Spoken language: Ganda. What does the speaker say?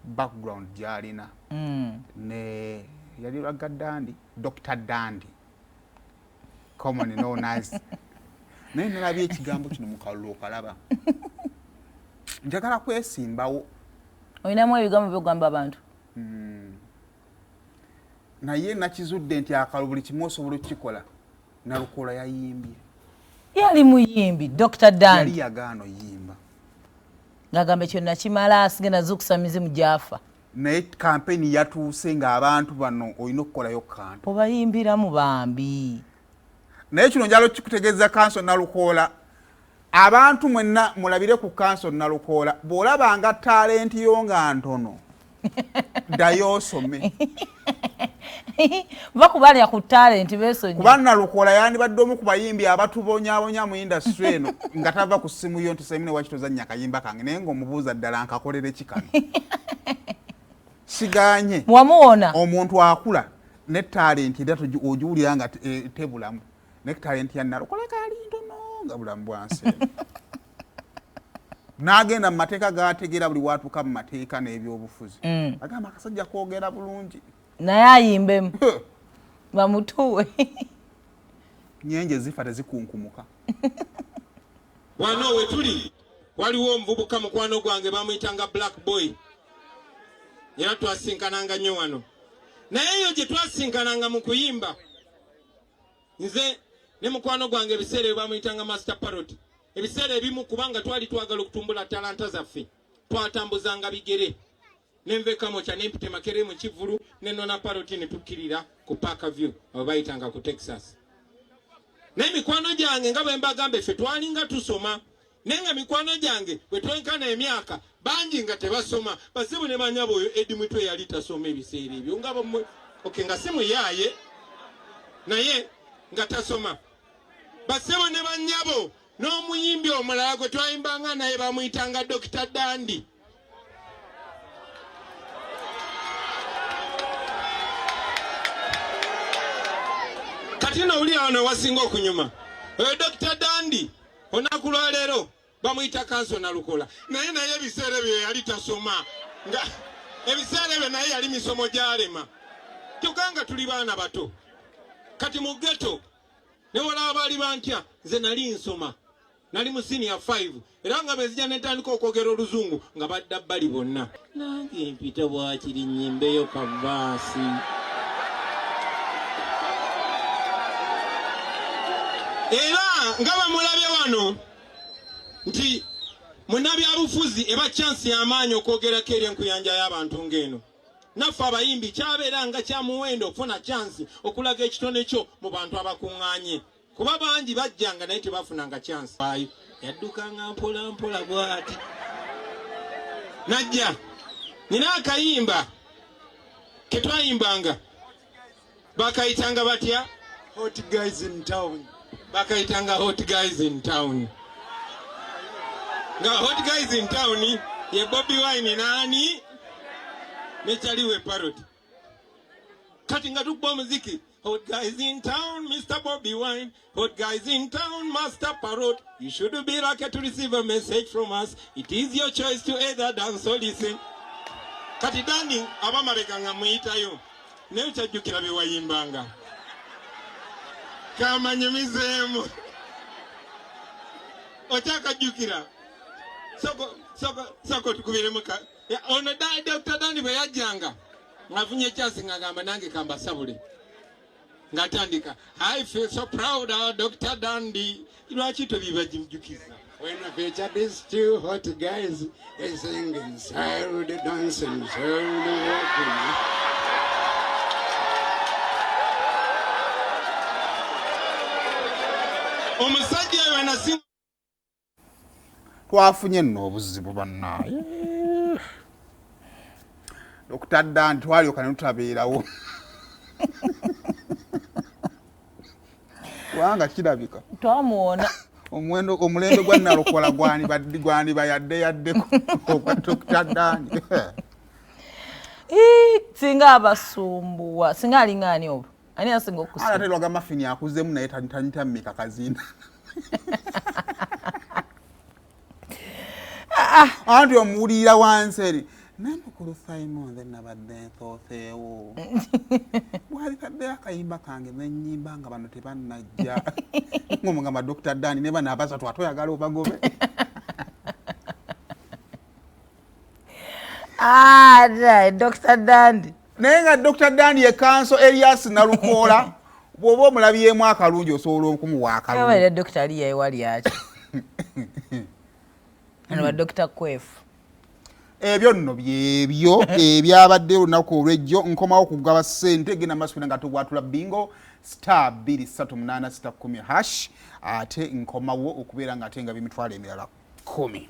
Background gyalina ne yali Ragga Dandi, Dr Dandi, common known as. Naye nalabye ekigambo kino mu kalulu, okalaba njagala kwesimbawo. Olinamu ebigambo byogamba abantu? Naye nakizudde nti akalulu buli kimu osobola okukikola. Nalukola yayimbye. Yali muyimbi, Dr Yali Dandi. Yagaana oyimba. Ng'agamba ekyo nakimala, sigenda zukusa mizimu gyafa. Naye kampeni yatuuse ng'abantu bano olina okukolayo kantu. Obayimbiramu bambi. Naye kino njala okikutegeeza, Kanso Nalukoola, abantu mwenna mulabire ku Kanso Nalukoola. Bw'olabanga talent yo nga ntono, ddayo osome. Bakubalya ku talent besonyi. Kuba Nalukoola yandibadde omu ku bayimbi abatubonyabonya mu industry eno, nga tava ku ssimu yo nti, "Semine, waki tozannya kayimba kange?" Naye ng'omubuuza, "Ddala nkakolere ki kano?" Siganye. Wamuwona. Omuntu akula ne talent era ogiwulira nga tebulamu, ne talent ya Nalukola kaali ntono nga bulamu bwansi eno. N'agenda mu mateeka, gategeera buli watuuka mu mateeka n'ebyobufuzi. Agamba akasajja kwogera bulungi. Naye ayimbemu bamutuwe. Nyenje zifa tezikunkumuka. Wano we tuli waliwo omuvubuka mukwano gwange, bamuyitanga Black Boy, era twasinkananga nnyo wano. Naye eyo gye twasinkananga mu kuyimba, nze ne mukwano gwange, ebiseera ebyo bamuyitanga Master Parrot. Ebiseera ebimu, kubanga twali twagala okutumbula talanta zaffe, twatambuzanga bigere. Nenva Ekamokya, nempita Makerere mu kivvulu, nenona Parrot, ne tukkirira ku Park View, abo bayitanga ku Texas. Naye mikwano gyange, nga bwe mbagamba, ffe twalinga tusoma, naye nga mikwano gyange bwe twenkana emyaka bangi nga tebasoma. Basibu ne banyabo, oyo Edi Mutwe yali tasoma ebiseera ebyo, nga bamwe okay, nga si muyaaye naye nga tasoma. Basebo ne banyabo, n'omuyimbi omulala gwe twayimbanga naye bamuyitanga Dr Dandi. Kati nowulira wano wasinga okunyuma, oyo Dr Dandi olunaku lwaleero bamuyita Kanso Nalukola. Naye ebiseera ebyo yali tasoma, nga ebiseera ebyo naye yali misomo gyalema, kyokka nga tuli baana bato. Kati mu ghetto newalaba baali bantya. Nze nali nsoma, nali mu senior 5, era nga bezija netandika okwogera oluzungu nga badda bbali bonna. Nange mpita bwakiri nyimbeyo kavaasi. Era nga bamulabye wano nti munnabyabufuzi, eba chance y'amaanyi okwogerako eri enkuyanja y'abantu ng'eno. Naffe abayimbi kyabeera nga kya muwendo okufuna chance okulaga ekitone kyo mu bantu abakuŋŋaanye, kuba bangi bajjanga naye tebafunanga chance. Ayo yaddukanga mpola mpola bw'ati najja. Nina akayimba ke twayimbanga, bakayitanga batya? Hot Guys in Town. Bakayitanga Hot Guys in Town, nga Hot Guys in Town ye Bobi Wine nani nekyaliwe Parrot. Kati nga tukuba omuziki, "Hot guys in town, Mr Bobi Wine, hot guys in town, Master Parrot. You should be lucky to receive a message from us. It is your choice to either dance or listen." Kati Dani abamabega nga muyitayo, naye kyajjukira bye wayimbanga kamanyumizeemu, okyakajjukira? Soko soko soko tukubiremu. Ono Dr Dani bwe yajjanga ng'afunye chance, ng'agamba, "Nange kambasabule," ng'atandika, "I feel so proud, our Dr Dandi." Lwaki tobibajjukiza? When we feature these two hot guys, they singing, style, the dancing, style, the walking. Omusajja oyo anasinga. Twafunye nno obuzibu bannaaye. Dr Dandi twalyoka ne tutabeerawo, kubanga kirabika twamuwona. Omuwendo omulembe gwa Nalukola gwani yadde yaddeko ogwa Dr Dandi. Ii, singa abasumbuwa, singa alinga ani oba ani asinga okusinga? Ate lwaga mafini akuzeemu, naye tanyitammika kazinda, anti omuwulirira wansi eri. Naye mukulu Simon, nze nabadde nsooseewo, bwalitaddeyo akayimba kange nenyimba nga bano tebannajja, ng'omugamba Dr Dani ne bano abasatu ate oyagala obagobe. Ah, Dr Dandi. Naye nga Dr Dandi ye Kanso Elias Nalukoola, bw'oba omulabyemu akalungi osobola okumuwa akalungi. Dr ali yewali aki ano ba Dr Kwefu. Ebyo nno byebyo ebyabadde olunaku olwejjo. Nkomawo kugaba ssente, genda maaso nga tubwatula bingo star 2 3 8 6 10 hash, ate nkomawo okubeera nga ate nga b'emitwalo emirala 10.